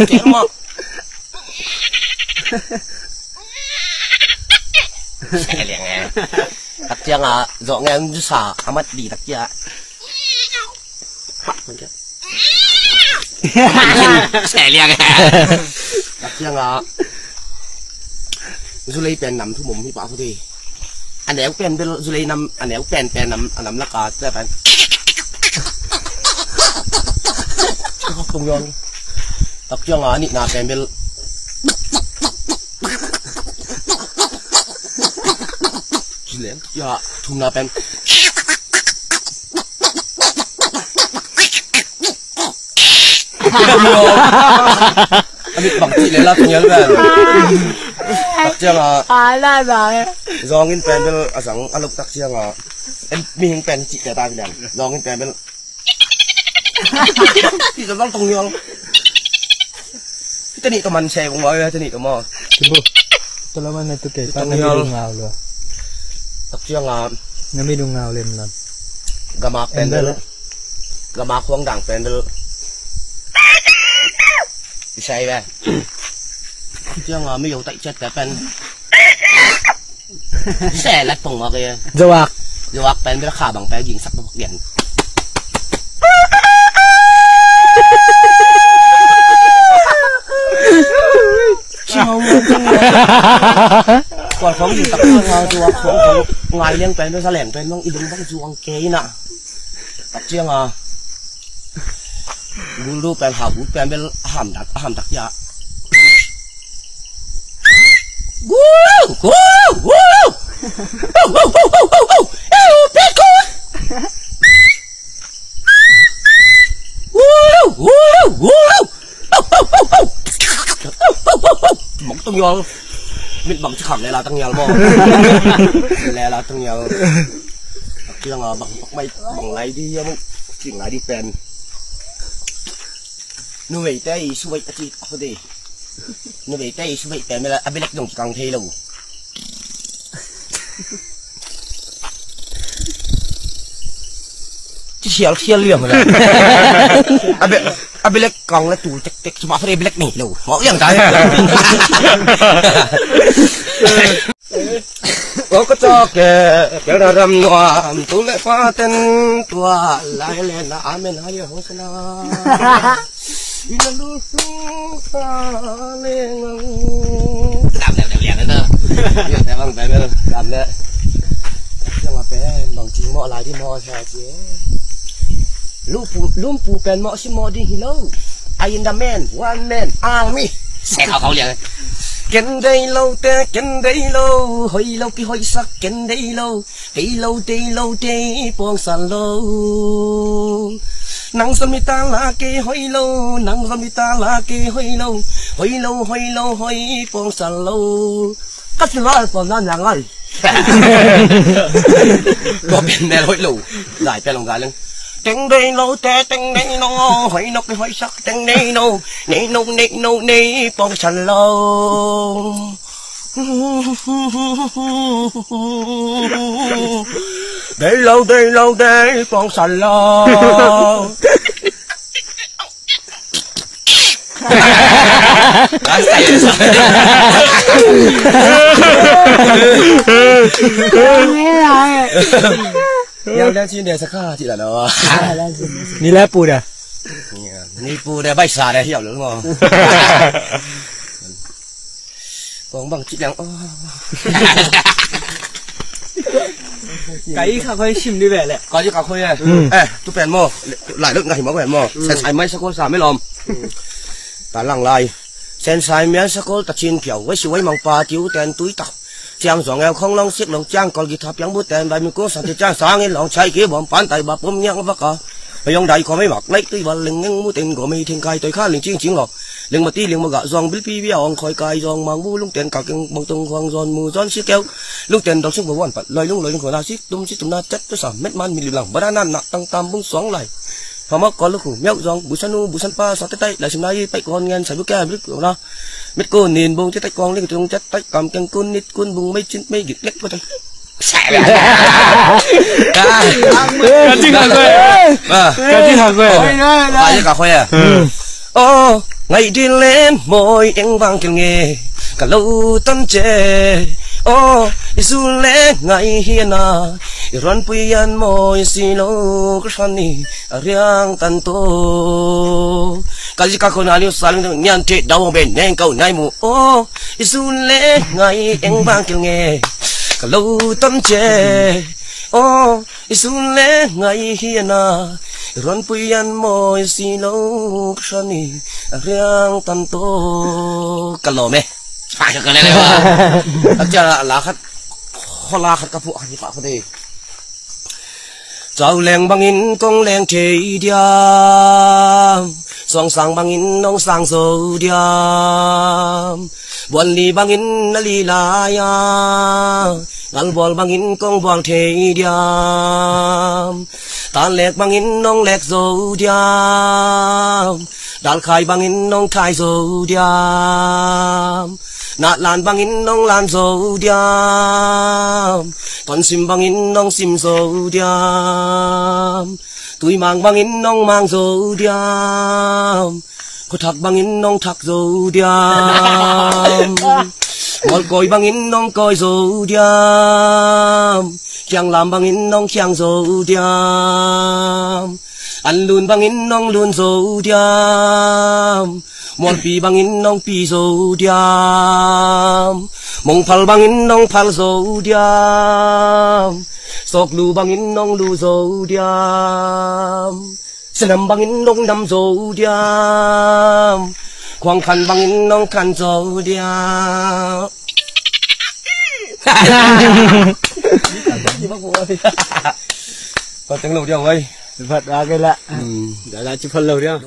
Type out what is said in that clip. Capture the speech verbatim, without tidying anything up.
Kei mah. Seh liang e. Tak ciang a zawh ngen zusa a mat di tak ciang. Seh liang e. Tak ciang a zulei pen nam thu mom hi pah khuti. A neu pen bel zulei nam, a neu pen pen nam, a nam lak a te pen. Tung yong. Tak ciang a nihna pen bel. Zulei ya thumna pen. A mit bang cih le la tung yal pen. Tak ciang a Ala la. Zong in pen bel a zang a lok tak ciang a. En mihing pen cih te ta bilang. Zong in pen bel. Cih te bang tung yal. Kita ni to man se kong wa ya, kita ni to mo. Tibu. Tulaman na tu ke. Tung yal. Ngau lo. Tak ciang a. Ngami dung ngau lem lan. Gamak pen bel. Gamak huang dang pen bel. Isai be. Ciang a mi yo tai chet pen. Seh lat pong ma ke. Jawak. Jawak pen bel kha bang pen ging sak bak gen. Ciao. Kual khong ging tak ngal jawak khong khong ngal liang pen bel sa leng pen bang i lung bang zuang ke ina. Tak ciang a. Gulu pen ha bu pen bel ham dak ham dak ya. Gu gu gu. Gu gu gu gu gu. Eu pe ku. Gu gu gu. Mok tung yol. Mit bang ci kham lela tang yal mo. Lela tang yal. Kiang a bang bang mai bang lai di ya mo. Cing lai di pen. Nu wei te i su wei a ci a ko de. Nu wei te i su wei pen mela a bilek dong ci kang thei lo. Ci sial sial liang la. A be a bilek kang la tu tek tek ci ma fre bilek ni lo. Mo yang tai. Ko ko cawk e, kel ram nuam tu le paten tua lai le na amen hai ho sana. Ina lu su sa le ngang. Dam dam dam lian na. Yo te bang pen bel dam le. Yang a pen bang cing mo lai di mo sa ci. Lumpu lumpu pen mo si mo ding hi lo. I am the man, one man army. Sek au kau lian. Ken dei lo te ken dei lo, hoi lo ki hoi sak ken dei lo, dei lo dei lo dei pawng san lo. Nang zami ta la kei hoi lo, nang zami ta la kei hoi lo, hoi lo hoi lo hoi pawng san lo. Ka si la pawng na na ngai. Ko pen mel hoi lo. Zai pen long ga leng. Teng dei lo te teng dei lo, hoi no kei hoi sak teng dei lo, nei no nei no nei pawng san lo. Dei lo dei lo dei pawng san lo. Yang liang cin dia saka tidak ada. Ni lah pu dah. Ni pu dah baik sah dah hiau lu mo. Kong bang cik yang oh. Kai kha khoi sim ni ve le. Kai kha khoi eh. Eh, tu pen mo. Lai luk ngai mo pen mo. Sen sai mai sakol sa mai lom. Ta lang lai. Sen sai mian sakol ta cin piau. Wai si wai mang pa tiu ten tui ta. Ciang zong el khong long sik long ciang kol githa piang bu ten bai mi kung san ti ciang sang in long chai ki bom pan tai ba pum nyang va ka. Yong dai ko mai mak nai tui ba ling ngeng mu ten go mai thing kai toi kha ling cing cing lo. Ling ma ti ling ma ga zong bil pi bia ong khoi kai zong mang bu lung ten ka keng bong tung huang zon mu zon si keu. Lung ten dol sing ba wan pat loi lung loi lung ko na si tum si tum na chat tu sa met man mi li lang ba da nan na tang tam bung song lai. Pha ma ko lu khu miau zong bu san nu bu san pa sa tai tai lai sim lai pai kon ngen sai bu keu bil ko na. Mit kun nin bung chet tai kong ling tung chet tai kam keng kun nit kun bung mai chin mai git lek ko tai. Ka ci hak gue. Ka ci hak gue. Ka ci hak gue. Oh. Ngaih dih le mawi, eng bang kil nge ka lo tam ce. Aw, i zul le ngaih hi a na, i ruanpui an mawi si lo ka hran hi a riang tan to. Ka zi ka khon a liu sa ling nian te dau be neng kau nai mu. Aw, i zul le ngaih, eng bang kil nge ka lo tam ce. Aw, i zul le ngaih hi a na, i ruanpui an mawi si lo ka hran hi a riang tan to. Ka lawm e. Ka lawm e. Ka cia la khat, khaw la khat ka phuah khat hi pah khat e. Cau leng bangin kong leng thei diam, suang sang bangin nong sang zo diam, buan li bangin na li lai a, ngal bual bangin kong bual thei diam, tan lek bangin nong lek zo diam, dal khai bangin nong khai zo diam, nat lan bangin nong lan zo diam, ton sim bangin nong sim zo diam, tui mang bangin nong mang zo diam, khuathak bangin nong thak zo diam, mualkawi bangin nong kawi zo diam, khiang lam bangin nong khiang zo diam, an lun bangin nong lun zo diam, mualpi bangin nong pi zo diam, mongphal bangin nong phal zo diam, sawklu bangin nong lu zo diam, sinam bangin nong nam zo diam, khuang khan bangin nong khan zo diam. Pateng lo diam oi. Vat a kei la. Hmm. Dah la ci phal lo diam.